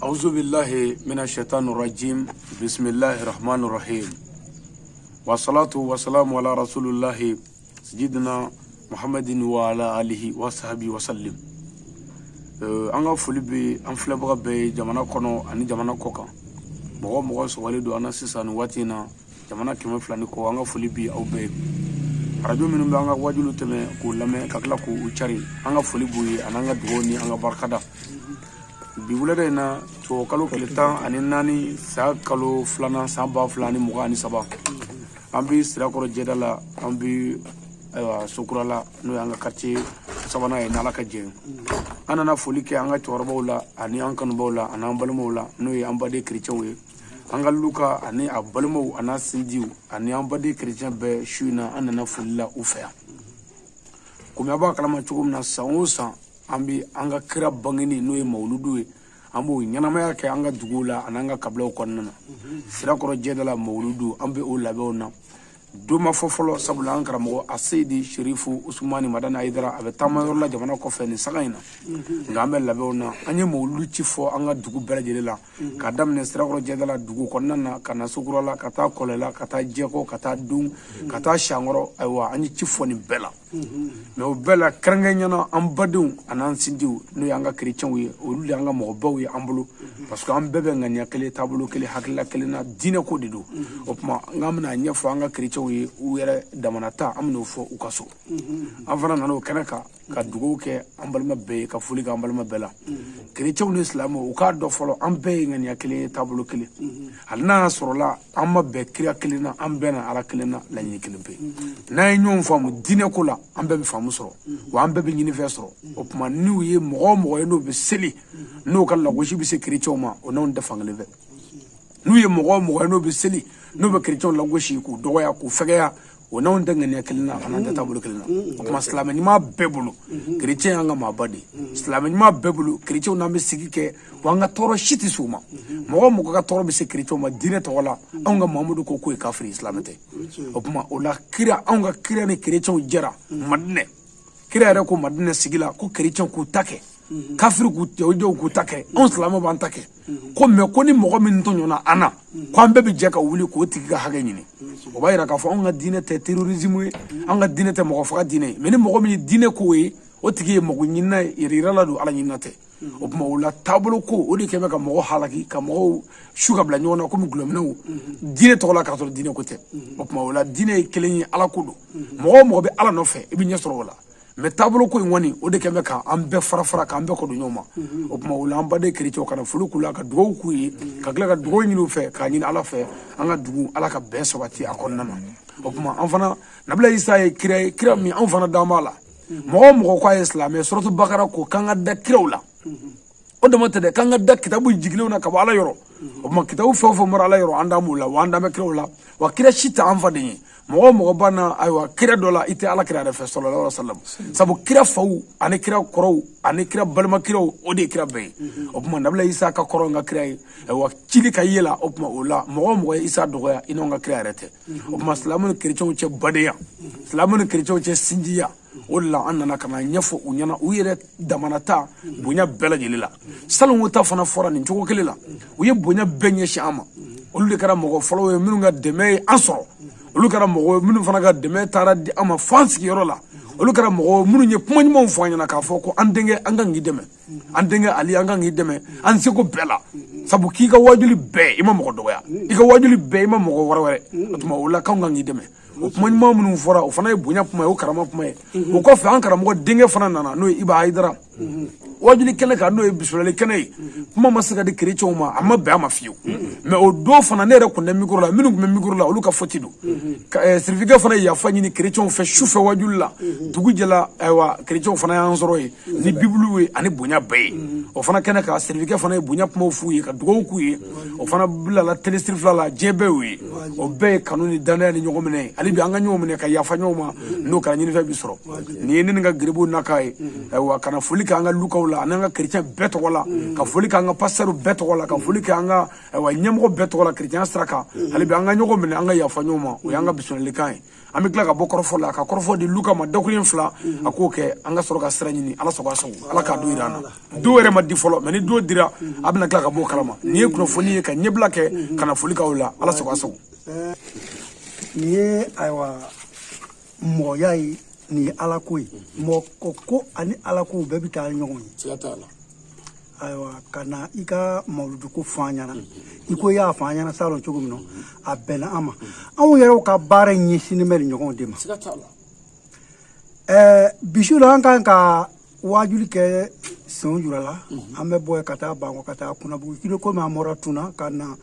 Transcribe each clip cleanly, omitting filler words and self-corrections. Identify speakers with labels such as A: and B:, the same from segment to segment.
A: أعوذ بالله من الشيطان الرجيم بسم الله الرحمن الرحيم والصلاة والسلام على رسول الله سيدنا محمد وعلى آله وصحبه وسلم. An ka foli bɛ an filɛbaga bɛɛ ye jamana kɔnɔ ani jamana kɔ kan. Mɔgɔ mɔgɔ sɔgɔlen don an na sisan nin waati in na, jamana 200 ni kɔ, an ka foli bi aw bɛɛ ye. Arajo minnu bɛ an ka wajuliw tɛmɛ k'u lamɛn ka tila k'u cari, an ka foli b'u ye ani an ka dugawu ni an ka barikada. Bi wulada in na, tubabukalo tile 14, san kalo filanan, san 2023, an bɛ Sirakɔrɔ jɛda la, an bɛ ayiwa Sokura la, n'o y'an ka quartier sabanan ye. N'Ala ka jɛ, an nana foli kɛ an ka cɛkɔrɔbaw la ani an kanubaw la ani an balimaw la, n'o ye an baden kerecɛnw ye, an ka luka ani a balimaw ani a sinjiw ani an baden kerecɛn bɛɛ. Su in na, an nana foli la u fɛ yan. Komi a b'a kalama cogo min na, san o san an bɛ an ka kira bangeni, n'o ye mawuludu ye, an b'o ɲɛnamaya kɛ an ka duguw la ani an ka kabilaw kɔnɔna na. Sirakɔrɔ jɛda la, mawuludu, an bɛ o labɛnw na. Don ma fɔ fɔlɔ, sabula an karamɔgɔ Aseyidi Sherifu Usumani Madani Ayidara, a bɛ taama yɔrɔ la jamana kɔfɛ nin saga in na, nka an bɛ labɛnw na. An ye mawuludu ci fɔ an ka dugu bɛɛ lajɛlen la, ka daminɛ Sirakɔrɔ jɛda la dugu kɔnɔna na, ka na Sokura la, ka taa Kɔlɛla, ka taa Jɛkɔ, ka taa Don, ka taa Siankɔrɔ. Ayiwa, an ye ci fɔ nin bɛɛ la, mais o bɛɛ la, kɛrɛnkɛrɛnnenya an badenw ani an sinjiw, n'o y'an ka kerecɛnw ye, olu de y'an ka mɔgɔbaw ye an bolo, parce que an bɛɛ bɛ ŋaniya kelen, taabolo kelen, hakilila kelen na, diinɛ ko de don. O tuma n k'an bɛna ɲɛfɔ an ka kerecɛnw ye u yɛrɛ damana ta, an bɛn'o fɔ u ka so. An fana nana o kɛnɛ kan ka dugawu kɛ an balima bɛɛ ye, ka foli kɛ an balima bɛɛ la. Kerecɛnw ni silamɛw, u k'a dɔn fɔlɔ, an bɛɛ ye ŋaniya kelen ye, taabolo kelen. Hali n'a y'a sɔrɔla an ma bɛn kira kelen na, an bɛɛ na Ala kelen na, laɲini kelen pe. N'an ye ɲɔgɔn faamu diinɛ ko la, an bɛɛ bɛ faamu sɔrɔ, wa an bɛɛ bɛ ɲinifɛn sɔrɔ. O tuma n'u ye mɔgɔ o mɔgɔ ye n'o bɛ seli, n'o ka lagosi bɛ se kerecɛnw ma, o n'anw tɛ fankelen fɛ. N'u ye mɔgɔ o mɔgɔ ye n'o bɛ seli, n'o bɛ kerecɛnw lagosi, k'u dɔgɔya, k'u fɛgɛya, o n'anw tɛ ŋaniya kelen na, an'an tɛ taabolo kelen na. O tuma silamɛ ɲuman bɛɛ bolo, kerecɛn y'an ka maaba de ye. Silamɛ ɲuman bɛɛ bolo, kerecɛnw n'an bɛ sigi kɛ, wa an ka tɔɔrɔ si tɛ s'u ma. Mɔgɔ o mɔgɔ ka tɔɔrɔ bɛ se kerecɛnw ma diinɛ tɔgɔ la, anw ka Mahamadu ko k'o ye kafiri, silamɛ tɛ. O tuma o la, kira, anw ka kira ni kerecɛnw jɛra Madinɛ. Kira yɛrɛ ko Madinɛ sigi la ko kerecɛnw k'u ta kɛ, kafiri k'u yahudiw k'u ta kɛ, anw silamɛw b'an ta kɛ. Ko mais ko ni mɔgɔ min tɔɲɔna an na, ko an bɛɛ bɛ jɛ ka wuli k'o tigi ka hakɛ ɲini. O b'a yira k'a fɔ anw ka diinɛ tɛ terrorisme ye, an ka diinɛ tɛ mɔgɔ faga diinɛ ye. Mais ni mɔgɔ min ye diinɛ ko ye, o tigi ye mɔgɔ ɲinina ye, yɛrɛ yirala don, Ala ɲinina tɛ. O tuma o la, taabolo ko o de kɛ bɛ ka mɔgɔ halaki, ka mɔgɔw su ka bila ɲɔgɔn na komi gulɔminɛw diinɛ tɔgɔ la, k'a sɔrɔ diinɛ ko tɛ. O tuma o la, diinɛ ye kelen ye, Ala ko don. Mɔgɔ o mɔgɔ bɛ Ala nɔfɛ, i bɛ ɲɛ sɔrɔ o la. Mais taabolo ko in kɔni, o de kɛ bɛ k'an bɛɛ fara fara, k'an bɛɛ kɔdon ɲɔgɔn ma. O tuma o la, an baden kerecɛnw, ka na foli k'u la, ka dugawu k'u ye, ka tila ka dugawu ɲini u fɛ, k'a ɲini Ala fɛ, an ka dugu, Ala ka bɛn sabati a kɔnɔna na. O tuma an fana, Nabila Isa ye kira ye, kira min anw fana d'an b'a la. Mɔgɔ o mɔgɔ k'a ye silamɛ, suratu Bakara ko k'an ka da kiraw la. O dama tɛ dɛ, k'an ka da kitabu jigilenw na ka bɔ Ala yɔrɔ. O tuma kitabu fɛn o fɛn bɔra Ala yɔrɔ, an d'an b'o la, wa an d'an bɛ kiraw la, wa kira si tɛ an faden ye. Mɔgɔ o mɔgɔ banna ayiwa kira dɔ la, i tɛ Ala kira yɛrɛ fɛ, sallallahu alaihi wasallam. Sabu kira faw ani kira kɔrɔw ani kira balima kiraw, o de ye kira bɛɛ ye. O tuma Nabila Isa ka kɔrɔ n ka kira ye, ayiwa cili ka ye la. O tuma o la, mɔgɔ o mɔgɔ ye Isa dɔgɔya, i n'anw ka kira yɛrɛ tɛ. O tuma silamɛw ni kerecɛnw cɛ badenya, silamɛw ni kerecɛnw cɛ sinjiya, o de la an nana ka na ɲɛfɔ u ɲɛna u yɛrɛ damana ta bonya bɛɛ lajɛlen la. Salongo ta fana fɔra nin cogo kelen la. U ye bonya bɛɛ ɲɛsin an ma. Olu de kɛra mɔgɔ fɔlɔw ye minnu ka dɛmɛ ye an sɔrɔ. Olu kɛra mɔgɔ minnu fana ka dɛmɛ taara di an ma fo an sigiyɔrɔ la. Olu kɛra mɔgɔ minnu ye kuma ɲumanw fɔ an ɲɛna, k'a fɔ ko an denkɛ, an kan k'i dɛmɛ, an denkɛ Ali, an kan k'i dɛmɛ an seko bɛɛ la. Sabu k'i ka wajuli bɛɛ, i ma mɔgɔ dɔgɔya, i ka wajuli bɛɛ, i ma mɔgɔ wɛrɛ wɛrɛ. O tuma o la, k'anw kan k'i dɛmɛ. O kuma ɲuman minnu fɔra, o fana ye bonya kuma ye, o karama kuma ye. O kɔfɛ, an karamɔgɔ denkɛ fana nana, n'o ye Iba Hayidara, wajuli kɛnɛ kan, n'o ye bisimilali kɛnɛ ye. Kuma ma se ka di kerecɛnw ma, a ma bɛn a ma fiyewu. Mais o don fana, ne yɛrɛ kun tɛ micro la, minnu tun bɛ micro la, olu ka faute don. Sirifikɛ fana ye yafa ɲini kerecɛnw fɛ su fɛ wajuli la. Dugu jɛla, ayiwa, kerecɛnw fana y'an sɔrɔ yen ni bibulu ye ani bonya bɛɛ ye. O fana kɛnɛ kan, sirifikɛ fana ye bonya kumaw f'u ye, ka dugawu k'u ye. O fana bilala télé siri fila la, diɲɛ bɛɛ y'o ye. O bɛɛ ye kanu ni danaya ni ɲɔgɔn minɛ ye. Hali bi an ka ɲɔgɔn minɛ ka yafa ɲɔgɔn ma, n'o kɛra, ɲinifɛn bi sɔrɔ. Nin ye ne ni n ka geribuw nakan ye. Ayiwa, ka na foli kɛ an ka lukaw la. la, ani an ka chrétien bɛɛ tɔgɔ la, ka foli kɛ an ka pasteur bɛɛ tɔgɔ la, ka foli kɛ an ka, ayiwa, ɲɛmɔgɔ bɛɛ tɔgɔ la chrétien sira kan. Hali bi an ka ɲɔgɔn minɛ, an ka yafa ɲɔgɔn ma, o y'an ka bisimilalikan ye. An bɛ tila ka bɔ kɔrɔfɔ la, ka kɔrɔfɔ di Luka ma, dakuruɲɛ 2, a k'o kɛ, an ka sɔrɔ ka sira ɲini. Ala sago a sago, Ala k'a don yira an na. Don yɛrɛ ma di fɔlɔ, mais ni don dira, a bɛna tila ka bɔ o kalama. Nin ye kunnafoni ye ka ɲɛbila kɛ ka na foli k'aw la. Ala sago a sago.
B: Nin ye, ayiwa, mɔgɔya ye, nin ye Ala ko ye. Mɔgɔ ko ani Ala ko bɛɛ bɛ taa ɲɔgɔn ye.
A: Siga t'a la.
B: Ayiwa, ka na i ka mawuludu ko fɔ an ɲɛna, i ko i y'a fɔ an ɲɛna salon cogo min na, a bɛnna an ma. Anw yɛrɛw ka baara ɲɛsinnen bɛ nin ɲɔgɔn de ma.
A: Siga t'a la.
B: Bisu la, an kan ka waajuli kɛ sen jura la. An bɛ bɔ yen ka taa Bankɔ, ka taa Kunabugu kilo, komi an bɔra Tuna ka na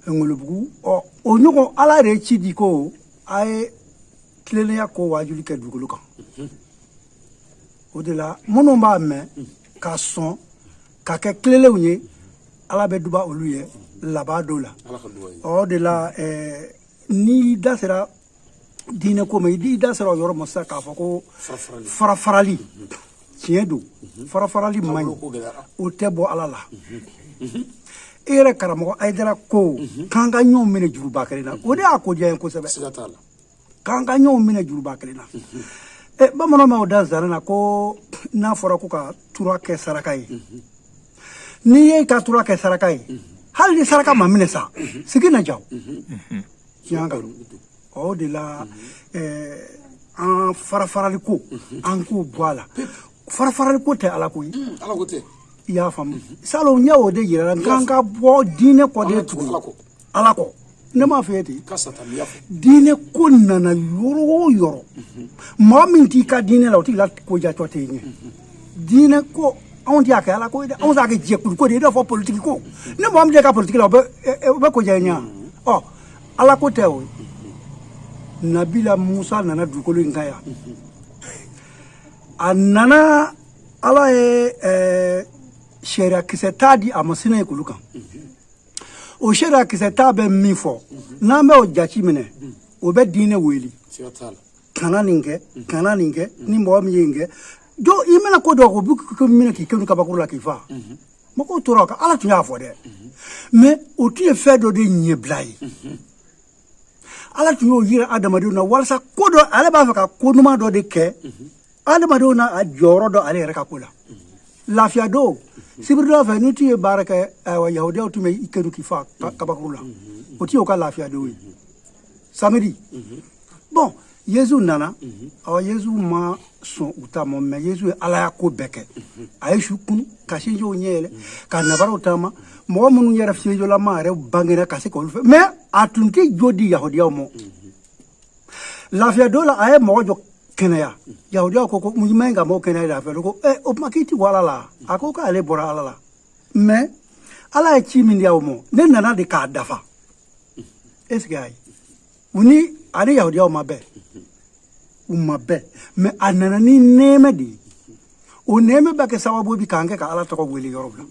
B: Ngolobugu. Ɔ, o ɲɔgɔn, Ala yɛrɛ ye ci di ko a ye tilennenya ko waajuli kɛ dugukolo kan. O de la, minnu b'a mɛn ka sɔn ka kɛ tilelenw ye, Ala bɛ duba olu ye laban dɔ la.
A: Ala ka duwawu ye.
B: O de la, n'i da sera diinɛ ko ma, i da sera o yɔrɔ ma sisan k'a fɔ ko
A: farafarali.
B: Farafarali, tiɲɛ don, farafarali man
A: taabolo
B: ɲi.
A: Ko gɛlɛyara.
B: O tɛ bɔ Ala la. E yɛrɛ karamɔgɔ Ayidara ko k'an ka ɲɔgɔn minɛ juruba kelen na, o de y'a ko diya n ye kosɛbɛ.
A: Siga t'a la.
B: K'an ka ɲɔgɔn minɛ juruba kelen na. Ɛ, bamananw b'o da zana na ko n'a fɔra ko ka tura kɛ saraka ye, n'i ye ka tura kɛ saraka ye, hali ni saraka ma minɛ sa, sigi na jaw tiɲɛ kan. O de la, an farafarali ko, an k'o bɔ a la. Farafarali ko tɛ Ala ko ye.
A: Ala ko tɛ.
B: I y'a faamu? Salon n y'o de yira la k'an ka bɔ diinɛ kɔ de.
A: An ka tugu
B: Tugu
A: Ala kɔ.
B: Ala kɔ, ne m'a fɔ e ye ten.
A: Ka sata n'i y'a fɔ.
B: Diinɛ ko nana yɔrɔ o yɔrɔ, mɔgɔ min t'i ka diinɛ la, o t'i la ko jatɔ tɛ ɲɛ. Diinɛ ko, anw tɛ y'a kɛ Ala ko ye dɛ, anw t'a kɛ jɛkulu ko de ye, i n'a fɔ politiki ko. Ni mɔgɔ min tɛ ka politiki la, o bɛ ko diya i ɲɛ. Ɔ, Ala ko tɛ o ye. Nabila Musa nana dugukolo in kan yan, a nana, Ala ye sariya kisɛ t'a di a ma Sinayi kulu kan. O sariya kisɛ t'a bɛ min fɔ, n'an bɛ o jate minɛ, o bɛ diinɛ wele.
A: Siga t'a la.
B: Kana nin kɛ, kana nin kɛ. Ni mɔgɔ min ye nin kɛ, jo i mana ko dɔ, o bɛ minɛ k'i kɛ kabakuru la k'i fa. Mɔgɔw tora o kan. Ala tun y'a fɔ dɛ, mais o tun ye fɛn dɔ de ɲɛbila ye. Ala tun y'o yira adamadenw na walasa ko dɔ, ale b'a fɛ ka ko ɲuman dɔ de kɛ adamadenw na, a jɔyɔrɔ dɔ ale yɛrɛ ka ko la. Lafiya don, sibiri dɔ fɛ, n'i tun ye baara kɛ, ayiwa, yahudiyaw tun bɛ i kɛnu k'i fa kabakuru la. O tun y'o ka lafiya don ye, samedi. Bon, Yezu nana. Ɔ, Yezu ma sɔn u ta ma, mais Yezu ye Ala ya ko bɛɛ kɛ. A ye su kunu, ka sinjiw ɲɛ yɛlɛ, ka nabaraw taama, mɔgɔ minnu yɛrɛ fiɲɛjɔlama yɛrɛ bangera ka se k'olu fɛ. Mais a tun tɛ jo di yahudiyaw ma. Lafiya don la, a ye mɔgɔ jɔ kɛnɛya. Yahudiyaw ko mun man ɲi ka mɔgɔw kɛnɛya lafiya don? Ko o tuma k'i ti bɔ Ala la? A ko k'ale bɔra Ala la, mais Ala ye ci min di aw ma, ne nana de k'a dafa. Est ce que a ye u ni ani yahudiyaw ma bɛn? U ma bɛn, mais a nana ni nɛɛmɛ de ye. O nɛɛmɛ bɛ kɛ sababu bi k'an kɛ ka Ala tɔgɔ wele yɔrɔ la.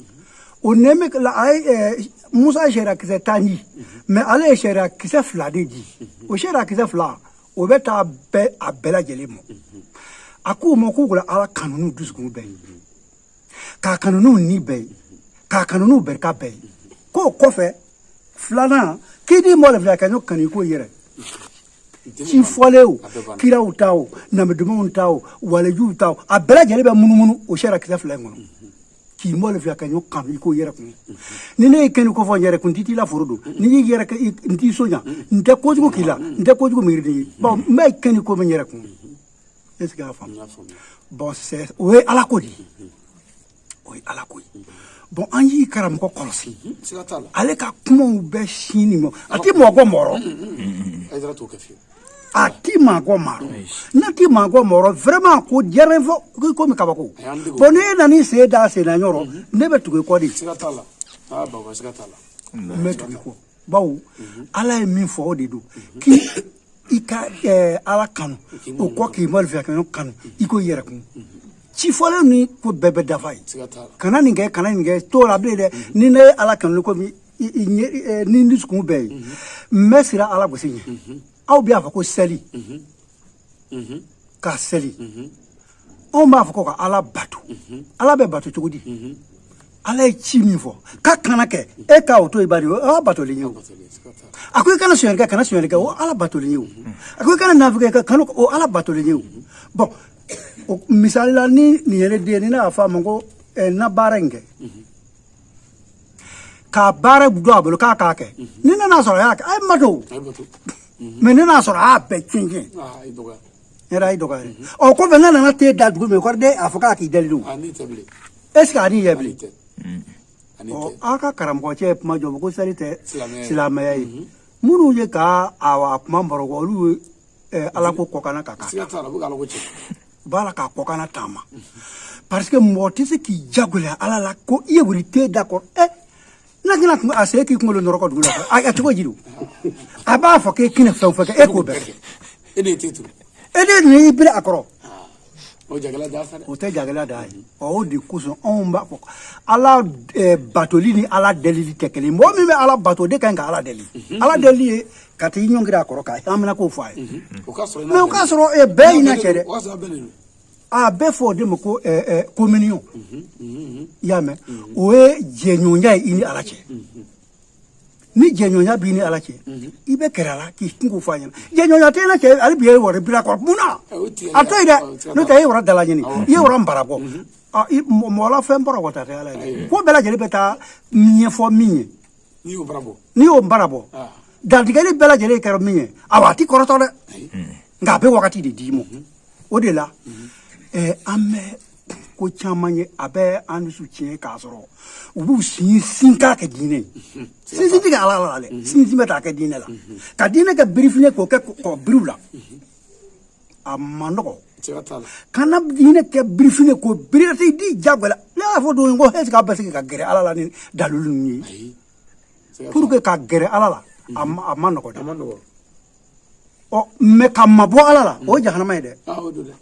B: O nɛɛmɛ la, a ye Musa ye sariya kisɛ 10 di, mais ale ye sariya kisɛ 2 de di. O sariya kisɛ 2, o bɛ taa bɛɛ, a bɛɛ lajɛlen ma. A k'u ma k'u k'u Ala kanu n'u dusukun bɛɛ ye, k'a kanu n'u ni bɛɛ ye, k'a kanu n'u barika bɛɛ ye. K'o kɔfɛ, filanan, k'i di mɔgɔ fila ka ɲɔ kanu i ko yɛrɛ. Ci fɔlen o, kiraw ta o, nabidumanw ta o, walejuw ta o, a bɛɛ lajɛlen bɛ munumunu o sariya kisɛ 2 in kɔnɔ: k'i mɔli fila ka ɲɔ kanu i ko yɛrɛ kun. Ni ne ye kɛni ko fɔ n yɛrɛ kun, n t'i la foro don, ni y'i yɛrɛ kɛ, n t'i soɲa, n tɛ kojugu k'i la, n tɛ kojugu miiri n'i ye. Bon, n bɛ kɛni ko min yɛrɛ kun, est ce que y'a faamu? Bon, c'est o ye Ala ko de ye, o ye Ala ko ye. Bon, an y'i karamɔgɔ kɔlɔsi.
A: Siga t'a la.
B: Ale ka kumaw bɛ sin nin ma, a ti mɔgɔ mɔrɔ.
A: Ayidara t'o kɛ fiyewu.
B: A ti maa kɔ maarɔ, n'a ti maa kɔ mɔrɔ, vraiment ko diyara n fɔ komi kabako.
A: A y'an dege o.
B: Bon, ne nana i sen da sen na ɲɔrɔ, ne bɛ tugu i kɔ de.
A: Siga t'a la, aa baba, siga t'a la.
B: N bɛ tugu i kɔ, bawo Ala ye min fɔ, o de don: k'i i ka Ala kanu, o kɔ k'i mali fɛ ka ɲɔgɔn kanu i ko i yɛrɛ kun. Ci fɔlen ni ko bɛɛ bɛ dafa ye.
A: Siga t'a la.
B: Kana nin kɛ, kana nin kɛ, t'o la bilen dɛ. Ni ne ye Ala kanu komi i ɲɛ ni dusukun bɛɛ ye, n bɛ siran Ala gosi ɲɛ. Aw bɛ a fɔ ko seli ka seli. Anw b'a fɔ ko ka Ala bato. Ala bɛ bato cogo di? Ala ye ci min fɔ k'a kana kɛ, e ka o to i bari, o ala batolen ye. O a ko i kana sonyali kɛ, kana sonyali kɛ, o ala batolen ye. O a ko i kana naafigi kɛ, kana, o ala batolen ye. O bon, o misali la, ni nin ye ne den, ni ne y'a fɔ a ma ko na baara in kɛ, k'a baara don a bolo k'a k'a kɛ, ni ne n'a sɔrɔ a y'a kɛ, a ye ma to.
A: A ye bato.
B: Mais ne n'a sɔrɔ a y'a bɛɛ tiɲɛ tiɲɛ.
A: Ah, i dɔgɔya.
B: Ne yɛrɛ a y'i dɔgɔya dɛ. Ɔ kɔfɛ ne nana te da dugu min kɔrɔ de, a fɔ k'a k'i deli don.
A: Ah, n'i tɛ bilen.
B: Est ce que a n'i yɛ
A: Ani
B: bilen?
A: tɛ. Ani
B: Ɔ
A: tɛ.
B: aw ka karamɔgɔ cɛ ye kuma jɔ ko sali tɛ
A: silamɛya ye.
B: Silamɛya ye minnu ye ka a kuma baro kɔ, olu ye ala ko kɔkanna ka kan.
A: Siga t'a la, u bɛ ka Ala ko cɛ.
B: U b'a la k'a kɔkanna taama, parce que mɔgɔ tɛ se k'i jagoya ala la ko i ye wuli te da kɔrɔ. Ɛ n'a kɛna kun a se k'i kunkolo nɔrɔ dugu la, a cogo ji don, a b'a fɔ k'e kɛnɛ fɛn o fɛn kɛ, e k'o bɛɛ kɛ.
A: E de ye te turu.
B: E de nin y'i biri a kɔrɔ.
A: O jagɛlɛya da sa dɛ.
B: O tɛ jagɛlɛya da ye. Ɔ o de kosɔn anw b'a fɔ ala batoli ni ala delili tɛ kelen ye. Mɔgɔ min bɛ ala bato, o de ka ɲi ka ala deli. Ala deli ye ka t'i ɲɔngiri a kɔrɔ ka hamina k'o fɔ a ye.
A: O ka sɔrɔ i n'a
B: Mais o k'a sɔrɔ bɛɛ y'i n'a cɛ dɛ.
A: O ka sɔrɔ a bɛnnen don.
B: A bɛ fɔ o de ma ko communion. I y'a mɛn, o ye jɛɲɔgɔnya ye i ni ala cɛ. Ni jɛɲɔgɔnya b'i ni ala cɛ, i bɛ kɛrɛ a la k'i kunko fɔ a ɲɛna. Jɛɲɔgɔnya tɛ i n'a cɛ, hali bi e ye wari bila kɔrɔ mun na?
A: O tigɛ.
B: A to yen dɛ.
A: O tigɛ.
B: N'o tɛ e ye wara dala ɲini, i ye wara bara bɔ. Mɔgɔ la fɛn bɔra kɔ ta tɛ ala ye dɛ. Ko bɛɛ lajɛlen bɛ taa ɲɛfɔ min ye.
A: N'i y'o bara bɔ.
B: N'i y'o bara bɔ, dantigɛli bɛɛ lajɛlen kɛra min ye, awa a ti kɔrɔtɔ dɛ, nka a bɛ wagati de d'i ma. O de la an bɛ ko caman ye, a bɛ an dusu tiɲɛ k'a sɔrɔ u b'u sinsin k'a kɛ diinɛ ye. Sinsin tɛ kɛ ala la dɛ, sinsin bɛ taa kɛ diinɛ la, ka diinɛ kɛ birifini, k'o kɛ kɔ biriw la, a man nɔgɔ.
A: Siga t'a la.
B: Kana diinɛ kɛ birifini k'o biri di jagoya. Ne y'a fɔ don ko est ce que aw bɛ se ka gɛrɛ ala la ni dalilu ninnu ye?
A: Ayi. Siga
B: Pour
A: t'a la.
B: que ka gɛrɛ ala la, a ma nɔgɔ
A: A
B: dɛ.
A: ma nɔgɔ.
B: Ɔ mais ka mabɔ ala la, o ye jahanama ye dɛ.
A: Ah, o don dɛ.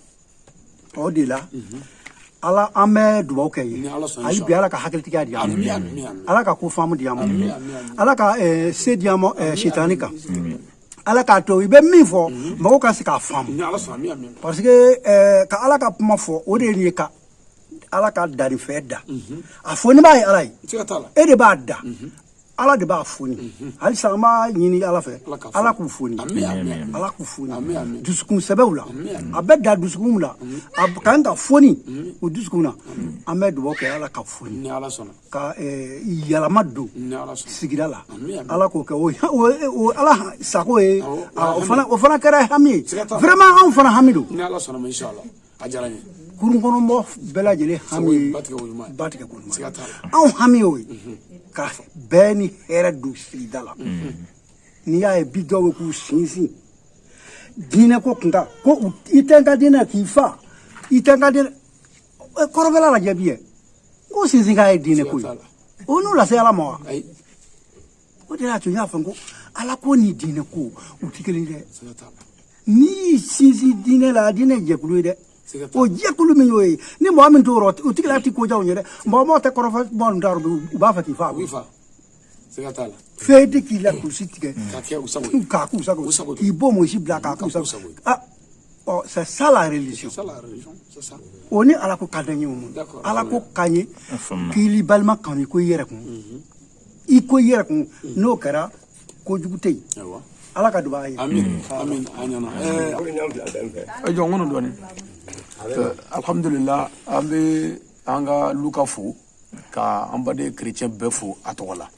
B: O de la ala an bɛ dugawu kɛ ye.
A: Ni Ala sɔnna,
B: Hali bi ala ka hakilitigiya di an
A: Ami,
B: ma.
A: ami, ami.
B: Ala ka ko faamu di an ma.
A: Ami, ami, ami.
B: Ala ka se di an ma sitani kan. Ala k'a to i bɛ min fɔ, mɔgɔw ka se k'a faamu.
A: Ni Ala sɔnna, ami, ami.
B: Parce que ka ala ka kuma fɔ, o de ye nin ye ka ala ka dannifɛn da a fɔ. Ni b'a ye ala ye.
A: Siga t'a la.
B: E de b'a da, ala de b'a foni. Halisa an b'a ɲini ala fɛ.
A: Ala k'a foni.
B: Ala k'u foni.
A: Ami, ami, ami.
B: Ala k'u foni.
A: Ami, ami.
B: Dusukun sɛbɛw la.
A: Ami, ami.
B: A bɛ da dusukun la, a kan ka foni o dusukun na. An bɛ dugawu kɛ ala ka foni.
A: Ni Ala sɔnna.
B: Ka yɛlɛma don
A: Ni Ala sɔnna.
B: sigida la.
A: Ami, ami.
B: Ala k'o kɛ o ala sago ye.
A: Awɔ,
B: Ah, o fana kɛra hami ye.
A: Siga t'a la.
B: Vraiment anw fana hami don.
A: Ni Ala sɔnna ma, inshallah. A diyara n ye.
B: Kurun kɔnɔ mɔgɔ bɛɛ lajɛlen hami ye.
A: Ba tigɛ ko ɲuman ye.
B: Ba tigɛ ko ɲuman ye.
A: Siga t'a la.
B: Anw hami y'o ye, ka bɛɛ ni hɛrɛ don sigida la. N'i y'a ye bi dɔw bɛ k'u sinsin diinɛ ko kun kan ko i tɛ n ka diinɛ k'i fa, i tɛ n ka diinɛ. Kɔrɔfɛla lajɛ bi yɛ ko sinsin k'a ye diinɛ ko ye,
A: Siga t'a la.
B: O n'u lase ala ma wa?
A: Ayi.
B: O de y'a to n y'a fɔ n ko ala ko ni diinɛ ko u tɛ kelen ye dɛ.
A: Siga t'a la.
B: N'i y'i sinsin diinɛ la, diinɛ ye jɛkulu ye dɛ.
A: Siga t'a
B: O jɛkulu min y'o ye, ni mɔgɔ min t'o rɔ, o tigila ti kojaw ye dɛ. Mɔgɔ mɔgɔ tɛ kɔrɔfɔ mɔgɔ ninnu t'a rɔ, u b'a fɛ k'i fa.
A: U b'i fa. Siga t'a la.
B: Fɛn tɛ k'i la kulusi tigɛ.
A: K'a kɛ u sago ye.
B: K'a k'u sago.
A: U sago.
B: K'i bɔ mɔsi bila k'a k'u
A: K'a k'u
B: sago.
A: sago ye.
B: Ah, ɔ c'est ça la religion.
A: C'est ça la religion, c'est ça.
B: O ni ala ko ka d'an ye o mun.
A: D'accord.
B: Ala ko ka ɲɛ.
C: A faamuna.
B: K'i balima kanu i ko i yɛrɛ kun, i ko i yɛrɛ kun, n'o kɛra kojugu tɛ yen.
A: Ayiwa.
B: Ala ka duba ye.
A: Amin, amin, a ɲɛna.
D: Jɔ n kɔnɔ dɔɔni. Alhamdulillah, an bɛ an ka Luka fo ka an baden chrétien bɛɛ fo a tɔgɔ la.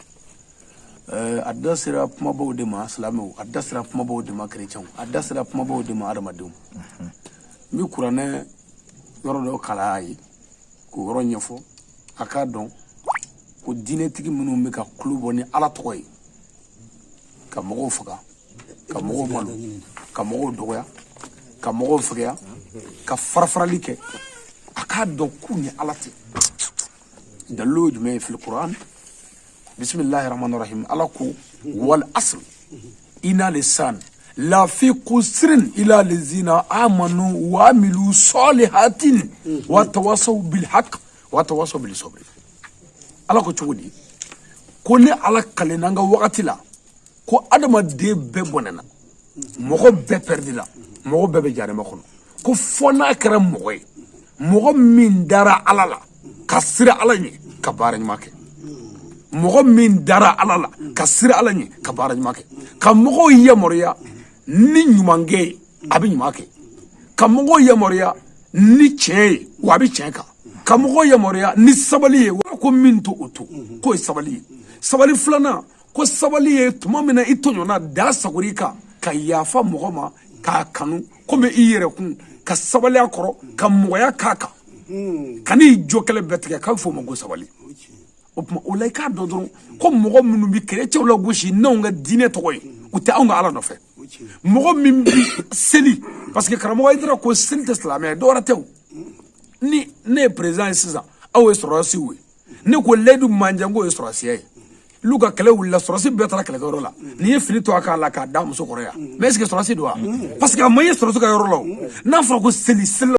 D: A da sera kumabaw de ma silamɛw, a da sera kumabaw de ma chrétienw, a da sera kumabaw de ma adamadenw. N bɛ kuranɛ yɔrɔ dɔ kalan a ye k'o yɔrɔ ɲɛfɔ a k'a dɔn ko diinɛtigi minnu bɛ ka kulo bɔ ni ala tɔgɔ ye ka mɔgɔw faga, ka mɔgɔw malo, ka mɔgɔw dɔgɔya, ka mɔgɔw fɛgɛya, ka farafarali kɛ, a k'a dɔn k'u ni ala tɛ. Dalilu ye jumɛn ye? Fil Quran, bisimilahi rahmani rahim, ala ko: wal asr ina lisan la fi kusrin ila lezina amanu wa amilu salihatin wa tawasaw bil haq wa tawasaw bil sabr. Ala ko cogo di? Ko ne ala kalenna an ka wagati la ko adamaden bɛɛ bɔnɛna, mɔgɔ bɛɛ pɛridi la, mɔgɔ bɛɛ bɛ jahanama kɔnɔ, ko fɔ n'a kɛra mɔgɔ ye.
A: Mɔgɔ min dara Ala la ka siran Ala ɲɛ ka baara ɲuman kɛ, mɔgɔ min dara Ala la ka siran Ala ɲɛ ka baara ɲuman kɛ, ka mɔgɔw yamaruya ni ɲumankɛ ye, a bɛ ɲuman kɛ, ka mɔgɔw yamaruya ni tiɲɛ ye, wa a bɛ tiɲɛ kan, ka mɔgɔw yamaruya ni sabali ye, wa ko min to o to k'o ye sabali ye. Sabali filanan, ko sabali ye tuma min na i tɔɲɔna, da sagori kan, ka yafa mɔgɔ ma, k'a kanu komi i yɛrɛ kun, ka sabali a kɔrɔ, ka mɔgɔya k'a kan, ka n'i jɔ kɛlɛ bɛɛ tigɛ, k'a bɛ fɔ o ma ko sabali. O tuma, o la, i k'a dɔn dɔrɔn ko mɔgɔ minnu bɛ kerecɛnw lagosi n'anw ka diinɛ tɔgɔ ye, u tɛ anw ka Ala nɔfɛ. Mɔgɔ min bi seli, parce que karamɔgɔ Hayidara ko seli tɛ silamɛya ye, dɔwɛrɛ tɛ. O ni ne ye président ye sisan, aw ye sɔrɔdasiw ye, ne ko layidu manjan k'o ye sɔrɔdasiya ye. N'u ka kɛlɛ wulila, sɔrɔdasi bɛɛ taara kɛlɛkɛyɔrɔ la, n'i ye fini to a k'a la k'a da muso kɔrɔ yan, mais est ce que sɔrɔdasi don wa? Parce que a ma ye sɔrɔdasi ka yɔrɔ la. O n'a fɔra ko seli seli.